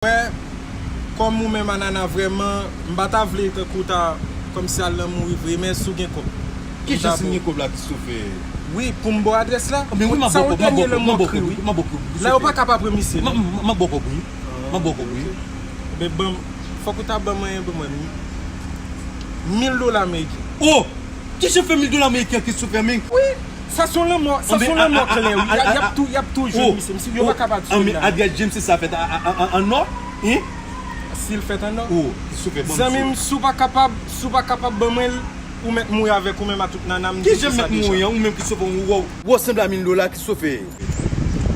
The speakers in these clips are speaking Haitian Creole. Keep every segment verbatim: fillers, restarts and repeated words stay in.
Wè, kòm ou menm Anana vrèman, m pa ta vle tankou w ta kòmsi al nan mouri vre, men si w gen kòb. Ki jan si m gen kòb la, Christopher? Wi, pou m ba w adrès la. Men wi, m ap ba w kòb, m ap ba w kòb, m ap ba w kòb, wi, m ap ba w kòb, wi. La yo pa ka pa pran misye, non. M ap ba w kòb, wi. M ap ba w kòb, wi. Men ban m, fòk ou ta ban mwen, ban mwen mil dola ameriken. Oh! Ki jan fè mil dola ameriken, Christopher, men? Wi, sa se yon lanmò, sa se yon lanmò klè, wi. Y ap, y ap tou, y ap tou jwenn misye, misye, yo pa ka pa tou jwenn la. Adrès James, se sa fèt a, a, a, a, an nò? Hein? Si l fèt an nò? Oh, Christopher, ban m. Zanmi m, si w pa kapab, si w pa kapab ban mwen l, ou mèt mouri avèk ou menm a tout nannan m. Ki jan m mèt mouri an? Ou menm Christopher, ou, ou, ou sanble a mil dola, Christopher.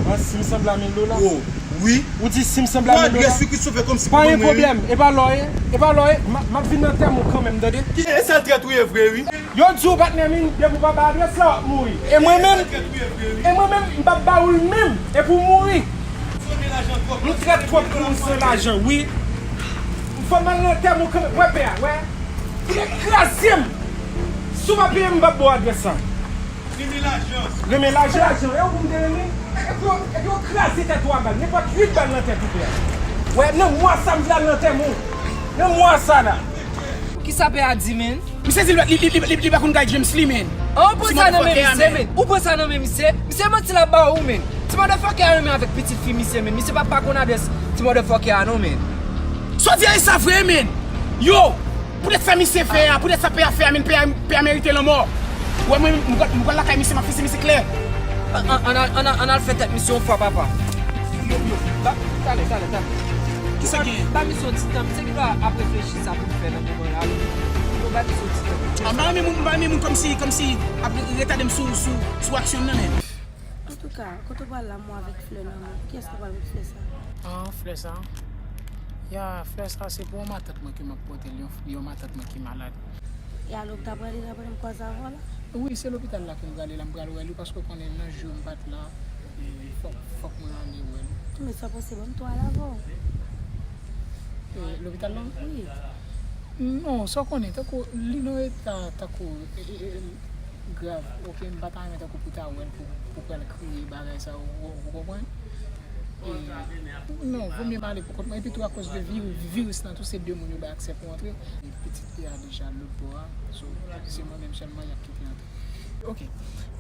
Ah, si m sanble a mil dola? Oh, wi. Ou di si m sanble a mil dola? Ou adrès wi, Christopher, kòmsi pou ban mwen. Pa gen pwoblèm, e pa lò ye, e pa lò ye, m ap, m ap vin nan tèm ou kanmenm, tande? Ki, e sa trèt ou ye vre, wi. Yo di w patnè m, depi w pa bay adrès la, w ap mouri. E mwen menm, e mwen menm, m p ap ba ou l menm, epi w mouri. M trèt twòp pou w san lajan, wi. Fò m al nan tèm ou kanmenm, wè pè a, wè. Pou l kraze m. Si w pa peye m, m p ap ba w adrès la. Renmen lajan. Renmen lajan. Lajan, e ou pou m te renmen? Epi yo, epi yo kraze tèt ou a bal. Nenpòt uit bal nan tèt ou, pè a. Wè, nan mwa sa, m vle al nan tèm ou. Nan mwa sa la. Kisa pè a di, men? Misye di li, li, li, li, li pa konn kay James li, men. An, ou pran sa nan men misye, men. Ou pran sa nan men misye? Misye manti l ap ba ou, men. Ti motherfucker a renmen avèk pitit fi misye, men. Misye pa, pa konn adrès ti motherfucker a, non, men. Sa w di a, e sa vre, men. Yo! Poutèt sa misye fè a, poutèt sa pè a fè a, men pè a, pè a merite lanmò. Ou wè mwen, m pral, m pral lakay misye, m ap fese misye klè. An, an, ann al, ann al, ann al fè tèt misye yon fwa, papa. Yo, yo, ba, talè, talè, talè. Kisa gen? Ba misye yon ti tan, misye gen dwa ap reflechi sa pou l fè nan moman la, wi. Yo, ba misye yon ti tan. Ah, m pa renmen moun, m pa renmen moun kòmsi, kòmsi ap retade m sou, sou, sou aksyon m nan, men. Antouka, kote w pral la, mwen avèk flè nan men. Kiyès ki pral met flè sa? Ah, flè sa? Ya, flè sa se pou yon matant mwen ke m ap pote l, yon, yon matant mwen ki malad. E a lopital prale la, prale m kwaze avè w la? Wi, se lopital la ke m prale la, m pral wè li paske w konnen nan jou m pa t la, e fòk, fòk mwen ale wè li. Men sa w panse, ban m tou al avè w. E, lopital la? Wi. Non, sa w konnen, tankou li nan eta tankou, e, e, e, grav, oke, m pa ta renmen tankou pou ta wè l, pou, pou pral kriye bagay sa, ou, ou, ou konprann? E, non, vomye m ale pou kont mwen, epi tou akoz de vir-, viris lan tou, se de moun yo bay aksè pou antre. E pitit li a deja lòt bò a, so, se mwen menm sèlman y ap kite antre. Oke,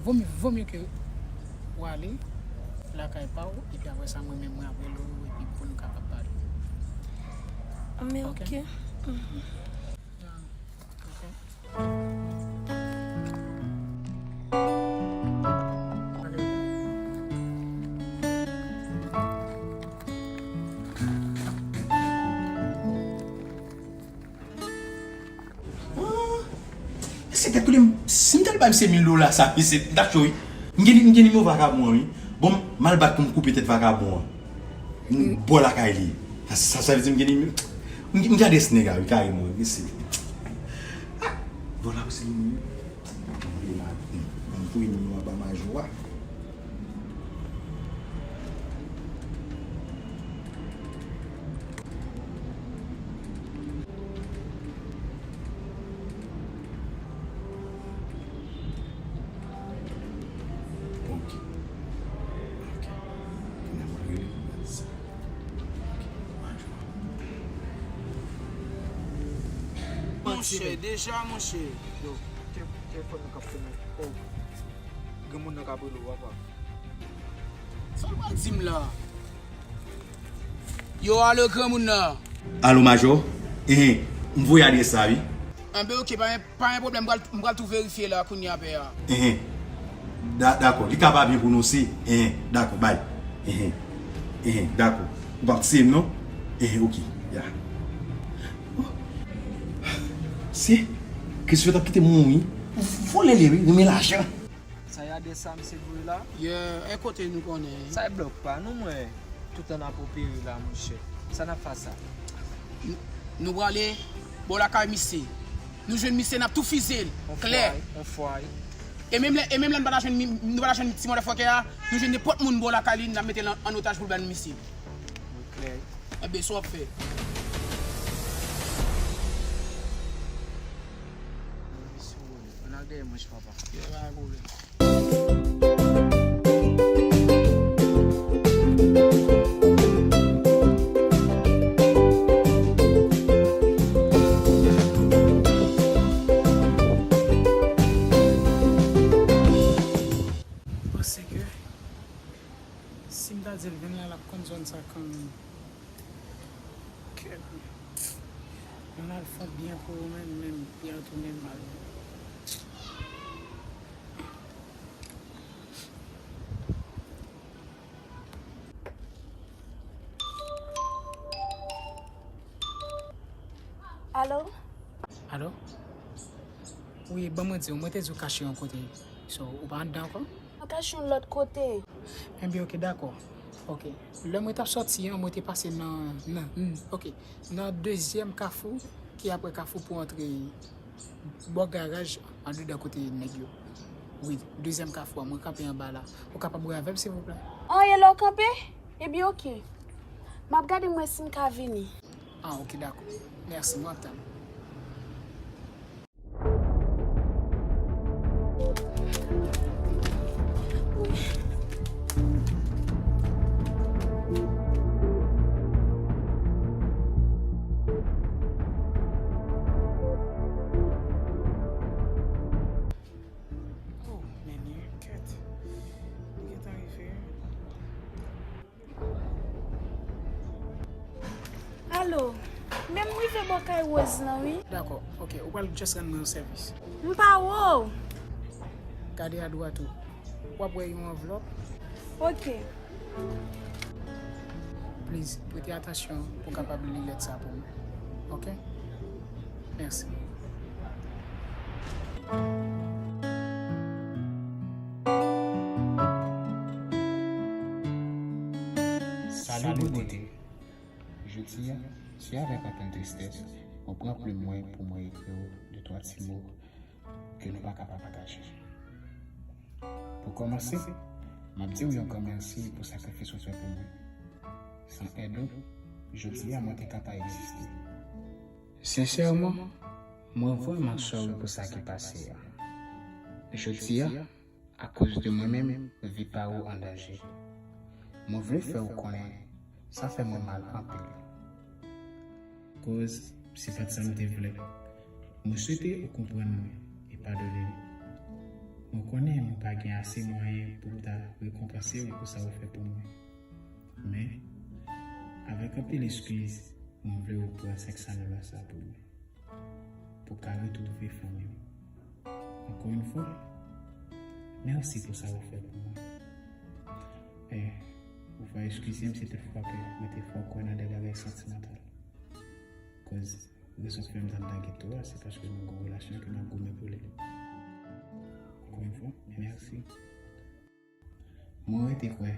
vomye, vomye ke w ale lakay pa w, epi apre sa, mwen menm mwen ap rele w, epi pou nou kapab pale. Men oke. Ah, mesye tèt koule m. Si m t al bay misye mil dola sa, mesye, m t ap cho wi. M gen, m gen nimewo vakabon an wi. Bon, m al bat pou m koupe tèt vakabon an. M bò lakay li. Sa, sa, sa vle di m gen nimewo. M, m gen adrès nèg la wi, kareman wi, mesye. Ah, bon, la, se li menm. M voye nimewo a ba majò a. Ok. Ok. Kounye a m rele pou baz. Ok. Majò. Monchè, deja, monchè. Yo, te-, telefòn nan k ap sonnen. Oh. Gen moun nan k ap rele w, papa. Sa l pral di m la? Yo, alo, granmoun nan. Alo, majò? Enhen, m voye adrès la, wi. Enben, oke, pa gen, pa gen pwoblèm, m pral, m pral tou verifye la kounye a, pè a. Enhen. Da-, dakò, li ka pa byen pwononse. Enhen, dakò, bay. Enhen. Enhen, dakò. Ou p ap tiye m, non? Enhen, oke, ya. Oh. Se Christopher t ap kite m mouri. Vòlè li ye, wi, renmen lajan. Sa e adrès sa misye voye la? Yeah, e kote nou konnen? Sa e blòk pa nou, mwen. Toutan n ap opere la, monchè. Sa n ap fè sa? N-, nou prale bò lakay misye. Nou jwenn misye, n ap tou fize l. Klè. On fwa, on fwa. E menm lè, e menm lè n pa ta jwenn mi-, nou pa ta jwenn ti motherfucker a, nou jwenn nenpòt moun bò lakay li, n ap mete l an, an otaj pou l ba n misye. Wi, klè. Enben, sa w ap fè? Ann al dèyè manch, papa. Yo, pa gen pwoblèm. Mwen al fè byen pou ou menm, menm, li retounen mal. Alo? Alo? Wi, ban mwen di w, mwen te di w kache yon kote. So, ou pa anndan ankò? Mwen kache yon lòt kote. Enben, ok, dakò. Ok. Lè mwen t ap sòti an, mwen te pase nan, nan, ok, nan dezyèm kafou, ki apre kafou pou antre bò garaj, andedan kote nèg yo. Wi, dezyèm kafou a, mwen kanpe anba la. Ou kapab wè avè m, silvouplè? An, e la w kanpe? Ebyen, ok. M ap gade m wè si m ka vini. Ah, ok, dakò. Mèsi, mwen ap tann ou. Oh, men li kèt. Li gentan rive. Alo, men m rive bò kay Rose lan, wi. Dakò, ok, ou pral just rann mwen yon sèvis. M pa wè w. Gade adwat ou. W ap wè yon anvlòp. Ok. Please, prete atansyon pou w kapab li lèt sa pou mwen. Ok? Mèsi. Salut beauté. Jodi a, se avèk anpil tristès, mwen pran plim mwen pou mwen ekri w de twa ti mo ke nou pa ka pa pataje. Pou kòmanse, m ap di w yon gran mèsi pou sakrifis ou fè pou mwen. San èd ou, jodi a mwen te ka pa egziste. Sensèman, mwen vrèman sorry pou sa ki pase a. Jodi a, akoz de mwen menm, vi pa ou an danje. Mwen vle fè ou konnen, sa fè mwen mal anpil. Koz, se pa t sa m te vle. Mwen swete ou konprann mwen e padone m. Mwen konnen mwen pa gen ase mwayen pou m ta rekonpanse ou pou sa ou fè pou mwen. Men, avèk anpil eskiz, mwen vle ou pran senk san dola sa pou mwen. Pou ka retwouve fanmi w. Ankò yon fwa, mèsi pou sa ou fè pou mwen. E, ou va eskize m si toutfwa ke mwen te fè w kwè nan de bagay santimantal. Koz, rezon k fè m t anndan geto a, se paske nou gen yon relasyon ke n ap goumen pou li. Ankò yon fwa, mèsi. Mwen rete kwè,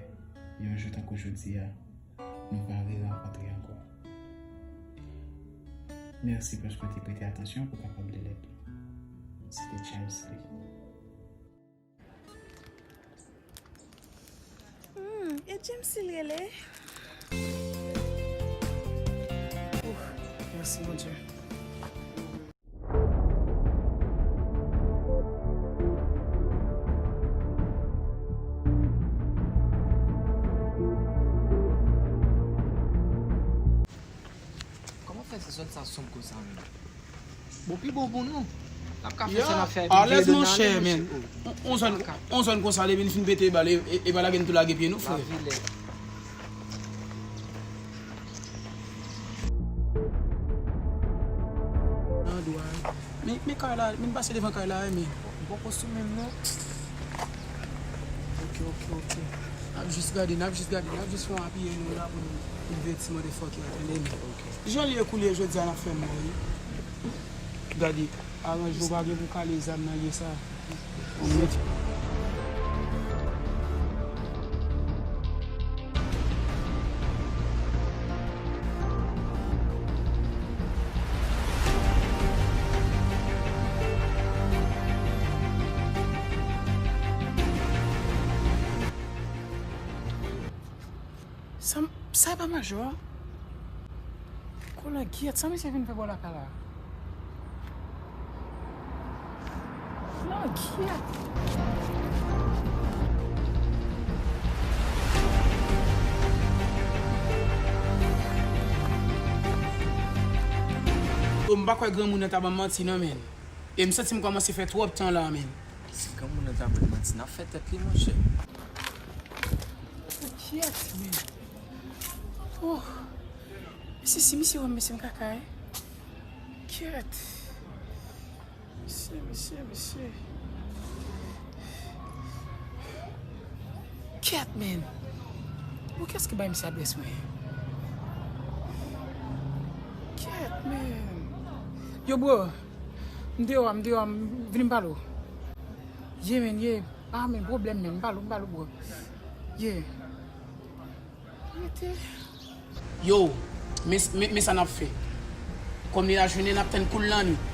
yon jou tankou jodi a, nou va rerankontre ankò. Mèsi paske w te prete atansyon pou w kapab li lèt ou. Se te James Lee. Hmm, e James Lee l rele? Ouf, mèsi, Bondye. Kòman fè se zòn sa sonb konsa menm? Bon, pi bon pou nou. N ap ka fè sa n ap fè epi vye do nan ale, monchè. On, on zòn, on zòn konsa, depi n fin pete bal, e, e, e pa lage n tou lage pye nou, frè. Lavi lè. Nan dwa. Men, men kay la, men pase devan kay la, men. M poko sou menm, non. Ok, ok, ok. N ap jis gade, n ap jis gade, n ap jis fè yon apiye nou la pou nou, pou nou vye ti motherfucker, tande, men. Ok. Jan l ye koulye jodi a, n ap fè mò, wi. Gade, aranje w pa gen pou kale zam nan ye sa. Ou mèt. Sa, sa e pa majò a? Kolangyèt, sa misye vin fè bò lakay la? Kolangyèt. Yo, m pa kwè granmoun nan ta ban m manti non, menn. E m santi m kòmanse fè twòp tan la, menn. Si granmoun nan ta ban l manti, n ap fè tèt li, monchè. Kolangyèt, menn. Oh. Si, si misye wè m, mesye m kaka, wi. Kyèt. Mesye, mesye, mesye. Kyèt, men. Bon, kiyès ki bay misye adrès mwen? Kyèt, men. Yo, bro. M deyò a, m deyò a, m vini m pale w. Ye, men, ye. Ah, men, pwoblèm, men. M pale w, m pale w, bro. Ye. Rete. Yo, men, men, men sa n ap fè. Kòm li lajounen, n ap tann kou l lannwit.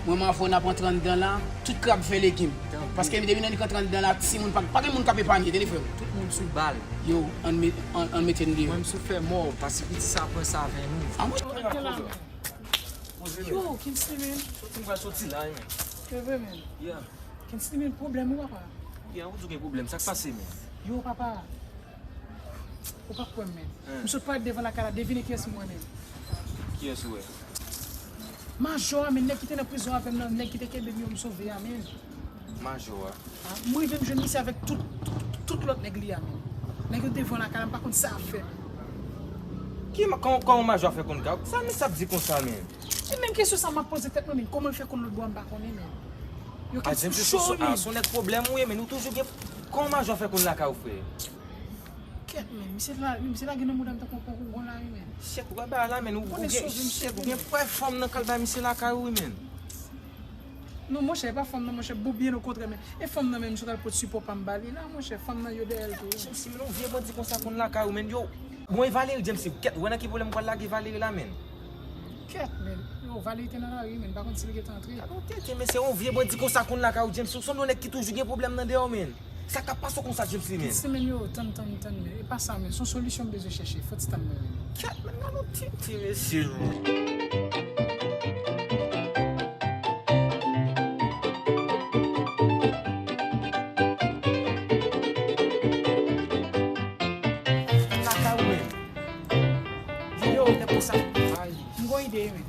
Mwen, m avè w, n ap rantre anndan la, tout krab fè legim. Paske depi lè li rantre anndan la, timoun pa, pa gen moun k ap epanye, tande frè m. Tout moun sou bal. Yo, ann met, ann, ann mete n deyò. Mwen, m sou fè mò, paske piti sa pran sa avè nou. A mwen. Yo, Kimsey, men. Soti, m pral soti la, men. Se vre, men. Yeah. Kimsey, men, pwoblèm ou, papa? Yeah, ou di w gen pwoblèm, sa k pase, men? Yo, papa. Ou pa kwè m, men. M sot parèt devan lakay la, devine kiyès m wè, men. Kiyès ou wè? Majò a, men, nèg ki te nan prizon avè m nan, nèg ki te kenbe m yo, m sove a, men. Majò a? Ah, m rive m jwenn misye avèk tout, tout, tout lòt nèg li a, men. Nèg yo devan lakay la, m pa konn sa ap fè, men. Ki ma-, kòman, kòman majò a fè konn ka? Sa misye ap di konsa, men? E menm kesyon sa m ap poze tèt mwen, men. Kòman l fè konn lòt bò a, m pa konnen, men. Yo, ah, James, se, se, se, ah, se yon nèg pwoblèm ou ye, men. Ou toujou gen, kòman majò a fè konn lakay ou, frè? Kèt, men, misye la, misye lage nan mouda m tankou yon pon kougon la, wi, men. Shit, ou wè bagay la, men, ou, ou gen, shit, ou gen prèv fanm nan k al bay misye lakay ou, wi, men. Non, monchè, e pa fanm nan, monchè, bon, byen okontrè, men, e fanm nan menm, misye t al pot sipò pa m ba li la, monchè, fanm nan yo dèyè l tou, wi. James, si, men, yon vye bandi konsa konn lakay ou, men, yo, bon, e Valery, James, kèt, ou wè nan ki pwoblèm ou pral lage Valery la, men. Kèt, men, yo, Valery te nan lari, men, m pa konn si l gentan antre. Gade yon tenten, men, se yon vye bandi konsa konn lakay ou, James, ou sanble yon nèg ki toujou gen pwoblèm nan dèyè w, men. Sa k ap pase w konsa, James, li menm? Kèt, men, yo, tann, tann, tann, men. E pa sa, men. Se yon solisyon m bezwen chèche. Fò ti tann mwen, men. Kèt, men, gade yon tenten, mesye, non. Lakay ou menm. Yo, yo, lè konsa. Ay. M gon ide, men.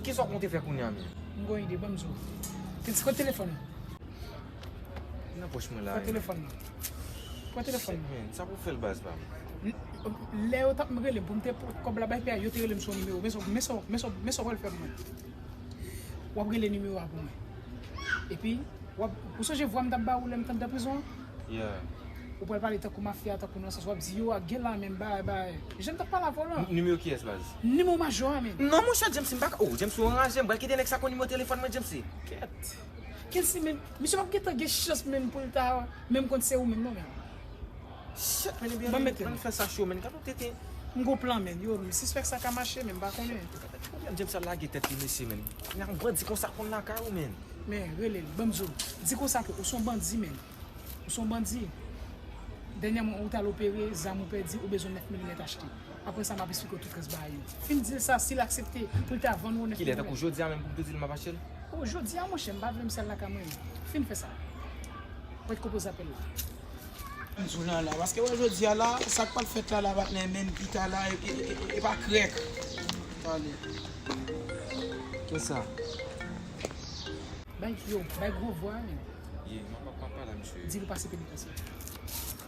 Kisa w konte fè kounye a, men? M gon ide, ban m di w. Kèt, se kote telefòn nan? Nan pòch mwen la. Pran telefòn nan. Pran telefòn nan. Men, sa pou fè l baz pa m. Lè yo t ap rele m pou m te pot kòb la bay pè a, yo te rele m sou nimewo. Men sa, men sa, men sa, men sa w pral fè pou mwen. W ap rele nimewo a pou mwen. Epi, w ap, ou sonje vwa m t ap ba ou lè m t anndan prizon an? Yeah. Ou pral pale tankou mafya, tankou nan sans w ap di yo ak gen la menm bagay, bagay. Jan m t ap pale avè w lan. N-, nimewo kiyès, baz? Nimewo majò a, men. Non, monchè, James, m pa ka, oh, James, ou anraje, m pral kite nèg sa konn nimewo telefòn mwen, James. Kèt. Kèt si, men, misye p ap gentan gen chans menm pou l ta menm konn se ou menm, non, men. Shit, men, ebyen, ban m mete, ann fè sa cho, men. Gade yon tenten. M gon plan, men. Yo, m sispèk sa ka mache, men m pa konnen. Pwoblèm James al lage tèt li, mesye, men. Yon bandi konsa konn lakay ou, men. Men, rele l, ban m di w. Di konsa ke ou se yon bandi, men. Ou se yon bandi. Dènyèman, ou t al opere, zam ou pèdi, ou bezwen nèf milimèt achte. Apre sa, m ap esplike w tout rès bagay yo. Fin di l sa, si l aksepte pou l ta vann ou nèf milimèt. Kilè, tankou jodi a menm pou m te di l m ap achte l? O, jodi a, monchè, m pa vle misye al lakay mwen. Fin fè sa. Mwen t konpoze apèl la. M di w lan la, paske wè jodi a la, sa k pral fèt la, la patnè, menm pita la, e, e, e, e pa krèk. Talè. Kisa? Bay, yo, bay gwo vwa, men. Ye, m ap, m ap pale a misye. Di l ou pase penitansye.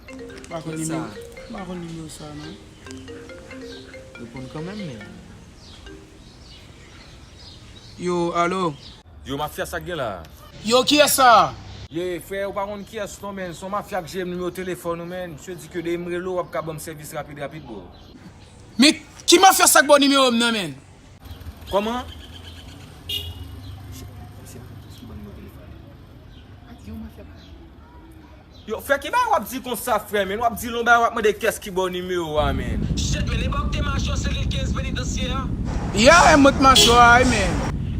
M pa konn nimewo, m pa konn nimewo sa, non. Reponn kanmenm, men. Yo, alo. Yo, mafya, sa k gen la? Yo, kiyès sa? Ye, frè, ou pa konn kiyès non, men. Se yon mafya k jere m nimewo telefòn ou, men. Misye di ke depi m rele w, w ap ka ban m sèvis rapid, rapid, bro. Men, ki mafya sa k ba w nimewo m nan, men? Kòman? Shit, men, se pa kiyès ki ban nimewo telefòn. Yo, mafya. Yo, frè, ki bagay w ap di konsa, frè, men? W ap di l yon bagay, w ap mande kiyès ki ba w nimewo a, men. Shit, men, e pa w ki te majò selil kenz penitansye a? Ya, e mwen k majò a, wi, men.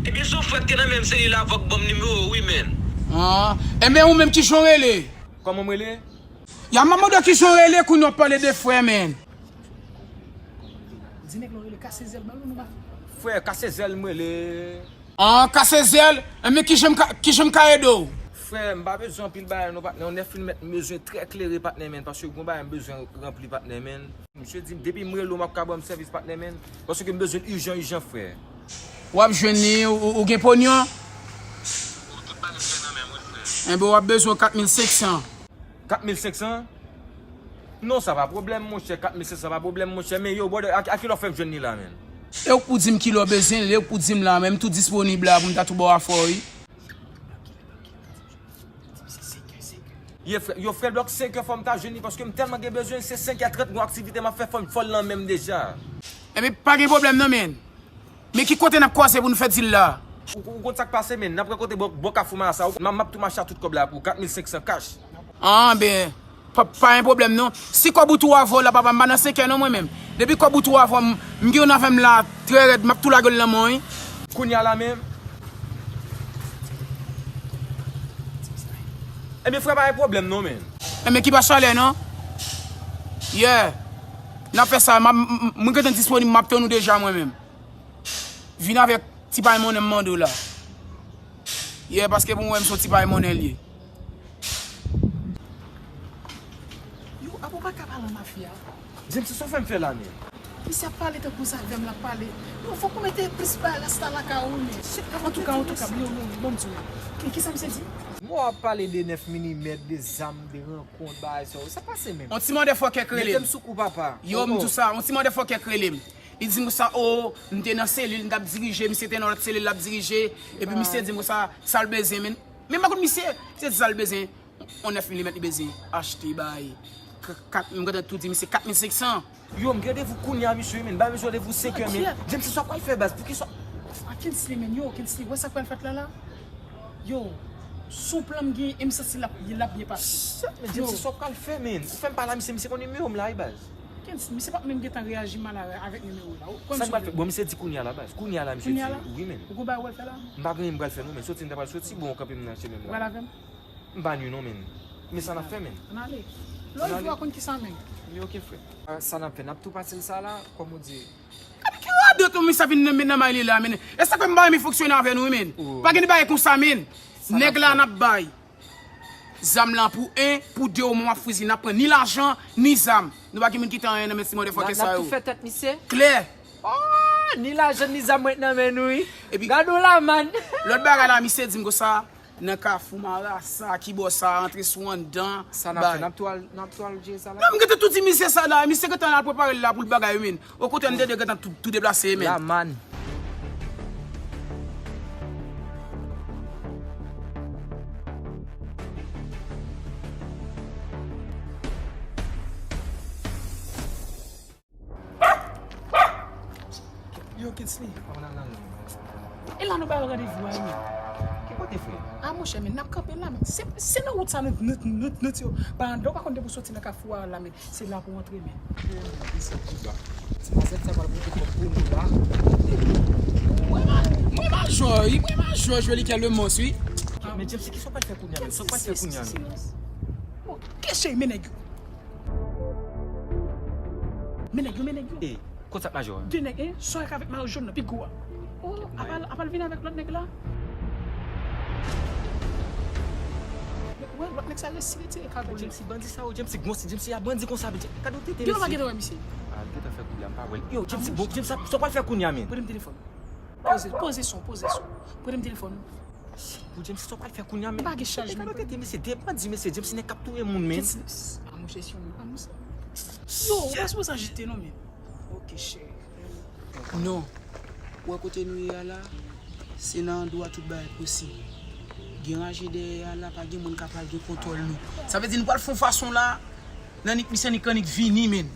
Ebyen, se yon frè k te nan menm selil avè w k ban m nimewo w, wi, men. Ah, enben, ou menm, kijan w rele? Kòman m rele? Ya, m ap mande w kijan w rele, kounye a w ap pale de frè, men. Di nèg la w rele Kase Zèl, ban nou, nou pa. Frè, Kase Zèl, m rele. An, Kase Zèl, enben kijan m ka, kijan m ka ede w? Frè, m pa bezwen anpil bagay non, patnè. Yon nèf milimèt m bezwen trè klere, patnè, men, paske gon bagay m bezwen ranpli, patnè, men. Misye di m, depi m rele w, m ap ka ban m sèvis, patnè, men, paske m bezwen l ijan, ijan, frè. W ap jwenn li, ou, ou gen ponyon? Tout bagay frè nan men m, wi, frè. Enben, w ap bezwen kat mil senk san. Kat mil senk san? Non, sa pa pwoblèm, monchè. Kat mil senk san pa pwoblèm, monchè. Men yo, brother, a, a kilè w fè m jwenn li la, menn? E ou k pou di m kilè w bezwen l, e ou k pou di m la, men m tou disponib la pou m ta tou ba w afè w, wi. Ye, frè, yo, frè, blòk senkè fò m ta jwenn li, paske m tèlman gen bezwen, se senkè trant, gon aktivite m ap fè, fò m, fò l nan men m deja. Ebyen, pa gen pwoblèm non, men. Men ki kote n ap kwaze pou n fè dil la? Ou, ou konn sa k pase, men. N ap rankontre bò, bò Kafou Marasa. M, m ap tou mache a tout kòb la pou ou, kat mil senk san kach. Anben, pa, pa gen pwoblèm non. Si kòb ou tou avè w la, papa, m pa nan senkè non, mwen menm. Depi kòb ou tou avè w, m, m gen youn avè m la, trè rèd, m ap tou lage l nan men w, wi. Kounye a la menm. Ebyen, frè, pa gen pwoblèm non, men. Ebyen, ki pa chalè non? Yeah. N ap fè sa, m ap, m, m, mwen gentan disponib, m ap tann ou deja, mwen menm. Vin avèk ti pay monnen m mande w la. Yeah, paske pou mwen, m se yon ti pay monnen l ye. Yo, apa w pa ka pale an mafya? James, sa w fè m fè la, men? Misye ap pale tankou zavèm l ap pale. Yo, fòk ou mete plis bagay rasta lakay ou, men. Antouka, antouka, yo, yo, ban m di w. Ki, kisa misye di? Mwen w ap pale de nèf milimèt, de zam, de rankont, bagay sa yo. Sa pase menm? On ti motherfucker k rele m. Mete m sou kou, papa. Yo, m di w sa, on ti motherfucker k rele m. Li di m konsa, o, m te nan selil, m t ap dirije, misye te nan lòt selil, l ap dirije, epi misye di m konsa, sa l bezwen, men, men m pa konn misye, misye di sa l bezwen, yon nèf milimèt li bezwen achte, bay, k-, kat, m gentan tou di misye kat mil senk san. Yo, m gen randevou kounye a, mesye, men, bay mesye randevou senkè, men. James, sa w pral fè, baz, poukisa? A Kensley, men, yo, Kensley, wè sa k pral fèt la, la? Yo, sou plan m gen, e m santi l ap, l ap byen pase. Shit, men James, sa w pral fè, men? Ou fè m pale a misye, misye konn nimewo m la, wi, baz. Kensley, misye p ap menm gentan reyaji mal a, avèk nimewo w la. Sa m pral fè? Bon, misye di kounye a la, baz. Kounye a la, misye di wi, men. Ou gon bagay w pral fè la? M pa gen anyen m pral fè, non, men. Soti m ta pral soti, bon, kanpe m nan chemen m. Ou pral avè m? M pa nwi, non, men. Men sa n ap fè, men. Ann ale. Lè w rive, w a konn kisa, men. Men ok, frè. Sa n ap fè, n ap tou pase l sa la, kòm ou di. Gade ki radòt misye ap vin nan, nan may li la, men. E sa k fè m pa renmen fonksyone avè nou, men. Pa gen bagay konsa, men. Nèg la n ap bay zam lan pou en, pou de, omwen w ap frizi, n ap pran ni lajan, ni zam. Nou pa gen moun ki te anyen nan men ti motherfucker sa yo. N ap tou fè tèt misye? Klè. Oh, ni lajan, ni zam mwen nan men nou, wi. Epi gade w la, man. Lòt bagay la, misye di m konsa, nan Kafou Marasa, ki bò sa, antre sou anndan. Sa n ap fè, n ap tou al, n ap tou al jere sa la. Non, m gentan tou di misye sa la, misye gentan al prepare l la pou l bagay, men. Okontrè, nou te dwe gentan tou, tou deplase, men. La, man. Yo, Kensley. E la nou ba yo randevou a, wi. Ki kote, frè? A, monchè, men n ap kanpe la, men. Se, se nan wout sa nou, nou, nou, nou di yo. Pandan w pa konn depi w soti nan kafou a la, men. Se la pou w antre, men. Ti mazèt sa pral pote kòb pou nou la. Mwen, mwen majò, wi, mwen majò, jwe li kè le mons, wi. Men James, kisa w pral fè kounye a, men? Sa w pral fè kounye a, men? Silans. Ok, cheri, men nèg yo. Men nèg yo, men nèg yo. Kot sa k majò a? De nèg, en? Sòrèk avèk mayo jòn nan, pi gwo a. Oh, apa l, apa l vin avèk lòt nèg la? Wè, lòt nèg sa resi retire kagòl li. James, bandi sa yo, James, gwosè, James, y a bandi konsa, gade w tete, mesye. Yo pa gentan wè misye. Ah, l gentan fè koulye a, m pa wè l. Yo, James, bon, James, sa, sa w pral fè kounye a, men? Poze m telefòn. Poze, poze son, poze son. Poze m telefòn. Pou James, sa w pral fè kounye a, men? Pa gen chaj, men. Gade w tete, mesye, de bandi, mesye, James, nèg k ap touye moun, men. Ah, monchè, si yon moun, ah, monchè. Yo, ou pa sipoze ajite, non, men. Ok, chè. Non. Ou wè kote nou ye a la, se nan andwa tout bagay posib. Gen raje dèyè a la, pa gen moun k ap pral gen kontwòl nou. Sa vle di nou pral fè yon fason la, nan nik misye nik annik vini, men.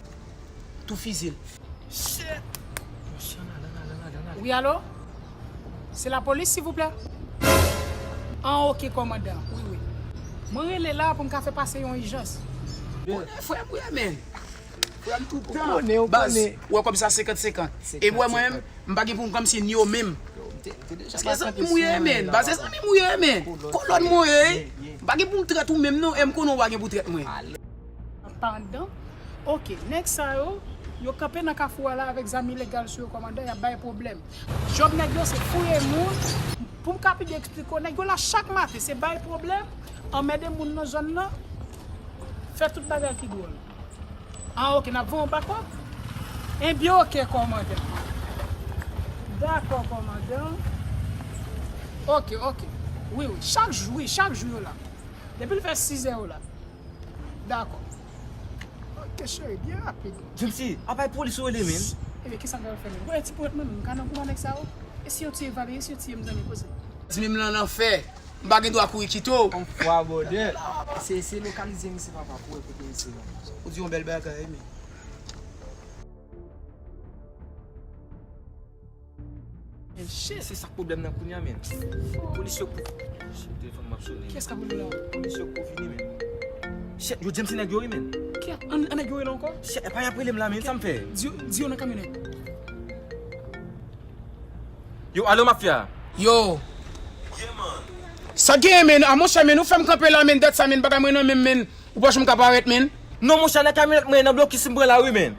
Tou fize l. Shit. Wi, alo? Se lapolis, silvouplè? An, ok, kòmandan. Wi, wi. Mwen rele la pou m ka fè pase yon ijans. Frè m, wi, men. Frè m tout tan. Baz, ou wè kòb sa senkant senkant. E wè mwen menm, m pa gen pou m kòmsi ni yo menm. Paske zanmi m ou ye, men. Baz, se zanmi m ou ye, men. Kolòn mwen ye. M pa gen pou m trèt ou menm, non. E m konnen w pa gen pou trèt mwen. Pandan. Ok, nèg sa yo, yo kanpe nan kafou a la avèk zam ilegal sou yo, kòmandan, y ap bay pwoblèm. Djòb nèg yo, se fouye moun. Pou m ka pi byen eksplike w, nèg yo la chak maten, se bay pwoblèm, anmède moun nan zòn nan, fè tout bagay ki dwòl. Ah, ok, n ap voye yon bakòp? Ebyen, ok, kòmandan. Dakò, kòmandan. Ok, ok. Wi, wi, chak jou, wi, chak jou yo la. Depi l fè sizè yo la. Dakò. Ok, Cheri, byen rapid. James, apa e polis ou rele, men? Ebyen, kisa m pral fè, men? Ou wè ti ponyèt mwen, men m ka nan goumen nèg sa yo. E si yo tiye Valery, e si yo tiye m, zanmi, koze. Di men m nan lanfè. M pa gen dwa kouri kite w. On fwa, brother. Se, se lokalize misye, papa, pou wè kote misye, non. Ou di yon bèl bagay, men. Men shit, se sa k pwoblèm nan kounye a, men. Polis yo pou. Shit, telefòn m ap sonnen. Kiyès k ap rele la? Polis yo pou vini, men. Shit, yo James se nèg yo, wi, men. Ki an, an nèg yo rele ankò? Shit, epa y ap rele m la, men, sa m fè? Di, di yo nan kamyonèt. Yo, alo, mafya. Yo. Sa gen, men? A, monchè, men, ou fè m kanpe la, men, dat sa, men, bagay mwen nan men m, men. Ou pa janm ka parèt, men. Non, monchè, nan kamyonèt mwen, nan blokis m pran la, wi, men.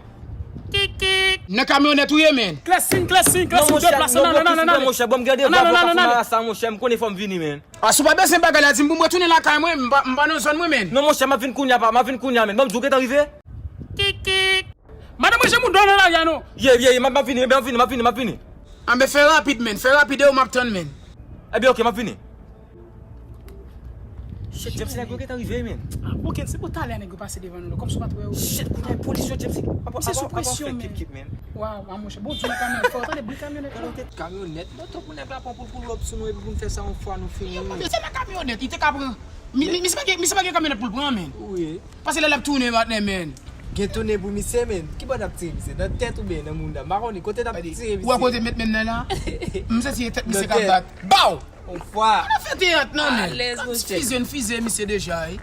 Nan kamyonèt ou ye, men. Klèsin, klèsin, klèsin, deplase, nan, nan, nan, nan, nan. Monchè, ban m gade, nan, nan, nan, nan, nan, sa, monchè, m konnen fò m vini, men. A, si w pa bezwen bagay la, di m pou mwen tounen lakay mwen, m pa, m pa nan zòn mwen, men. Non, monchè, m ap vin kounye a, papa, m ap vin kounye a, men. Ban m di w gentan rive. Madan mwen, jan moun dòmi nan lari a, non. Ye, ye, ye, m ap, m ap vini, m ap vini, m ap vini, m ap vini. Anben, fè rapid, men, fè rapid, e ou m ap tann, men. Ebyen, oke, m ap vini. Shit, James, nèg yo gentan rive, men. Ah, oke, se pou talè nèg yo pase devan nou la, kòmsi w pa t wè yo. Shit, kounye a polis yo, James. Misye sou presyon, men. Waw, a monchè, Bondye nan kamyon fò, tande bri kamyonèt la. Kamyonèt, moto pou nèg la pran pou l pull up sou nou epi pou n fè sa yon fwa nou fini. Yo, men se nan kamyonèt, li te ka pran. Mi, mi, misye pa gen, misye pa gen kamyonèt pou l pran, men. Wi. Pase lè l ap tounen, patnè, men. Gen tounen pou misye, men. Ki bò n ap tire misye? Nan tèt oubyen nan mounda? M pa konnen kote n ap tire misye. Ou wè kote m met men m nan la? M santi e tèt misye k ap bat. Baw! On fwa. Pa nan fè teyat, non, men. Alèz, monchè. Fize, n fize misye deja, wi.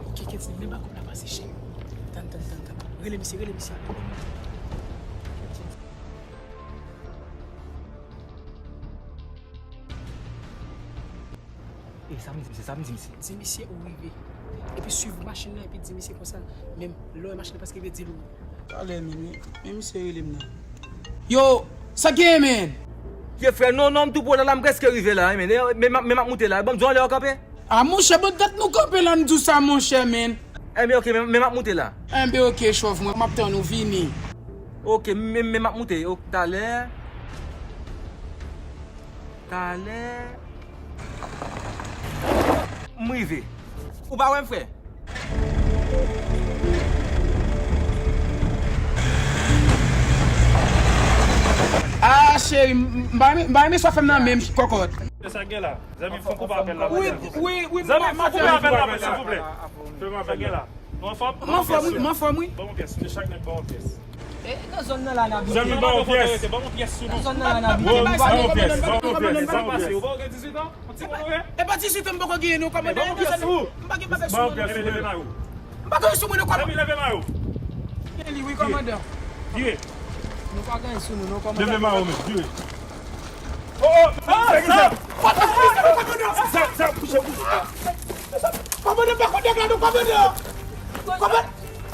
Ok, Kensley, men bak ou la pase, cheri. Tann, tann, tann, tann. Rele misye, rele misye. E sa m di misye, sa m di misye. Di misye ou rive. Epi swiv machin nan, epi di misye konsa, menm lè w wè machin nan prèske rive, di l ou. Talè, men, men, men misye rele m nan. Yo, sa k genyen, men? Ye, frè, non, non, m tou pwòch la, m prèske rive la, men, men, men, men m ap moute la. Ban m di w anlè yo kanpe. A, monchè, bon, dat nou kanpe la, n di w sa, monchè, men. Enben, oke, men, men m ap moute la. Enben, oke, chòf mwen, m ap tann ou, vini. Oke, men, men m ap moute, ok, talè. Talè. M rive. Ou pa wè m, frè? Ah, cheri, m, m pa renmen, m pa renmen sa w fè m nan, men m kòkòt. Se sa k gen la. Zanmi m, fè yon koupe apèl la pou mwen, silvouplè. Wi, wi, wi. Zanmi m, fè yon koupe apèl la pou mwen, silvouplè. Sa k gen la? Nou anfòm? M anfòm, wi, m anfòm, wi. Ban m yon pyès, mesye, chak nèg ban m yon pyès. E, nan zòn nan la n ap viv. Zanmi m, ban m yon pyès. Ban m yon pyès sou nou. Nan zòn nan la n ap viv. Ban m yon pyès, ban m yon pyès, ban m yon pyès. Ou pa gen dizuit an? Yon timoun ou ye? E pa dizuit an, m poko genyen non, kòmandan. Ban m yon pyès sou ou. M pa gen bagay sou mwen. Leve, leve men w. M pa gen sou mwen non, kòmandan. Zanmi, leve men w. Gen li wi, kòmandan. Vire. Nou pa gen sou nou non, kòmandan. Leve men w, men, vire. Oh, oh, oh, sa ki sa? Sa, sa, bouche, bouche. Kòmandan, pa konn nèg la non, kòmandan. Kòmandan.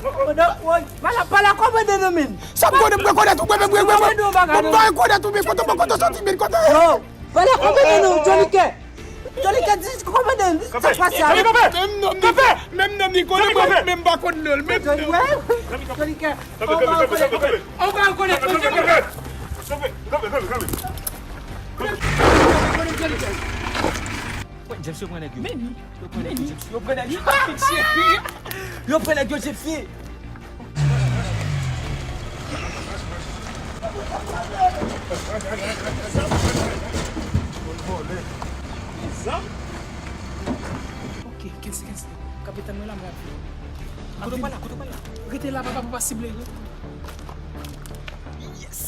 Kòmandan, woy. Pala, pala, kòmandan non, men. Sa m konnen, m rekonèt ou, mwen menm, mwen, mwen, mwen. Kòmandan, bagay non. M pa rekonèt ou, men kote, kote w soti, men kote. Yo, pala, kòmandan non, Johnny Kè. Johnny Kè, di, kòmandan, sa k pase a? Kanpe, kanpe. Menm non, menm non, li konnen mwen, men m pa konn non l, menm non. Johnny Kè. Kanpe, kanpe, kanpe, kanpe, kanpe. Ou pa rekonèt mwen, Johnny Kè. Kanpe, kanpe, kanpe, kanpe. Wè, James, yo pran nèg yo. Men, yo pran nèg yo, James. Yo pran nèg yo, James. Yo pran nèg yo, James. Ok, kensi, kensi. Kapitan, mwen la, mwen ap vini. Kote w pral la, kote w pral la? Rete la, papa, pou pa sible yo. Yes!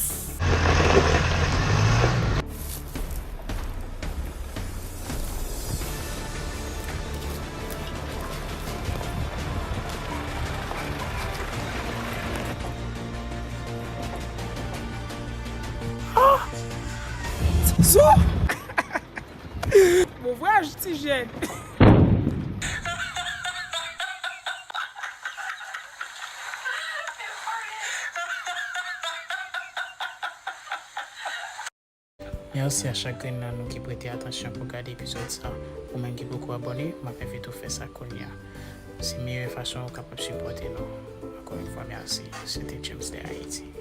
Ah! Zo! Bon vwayaj, ti jèn. Mèsi a chak grenn nan nou ki prete atansyon pou gade epizòd sa. Ou menm ki poko abòne, m ap envite w fè sa kounye a. Se meyè fason ou kapab sipòte nou. Ankò yon fwa, mèsi. Se te James de Haiti.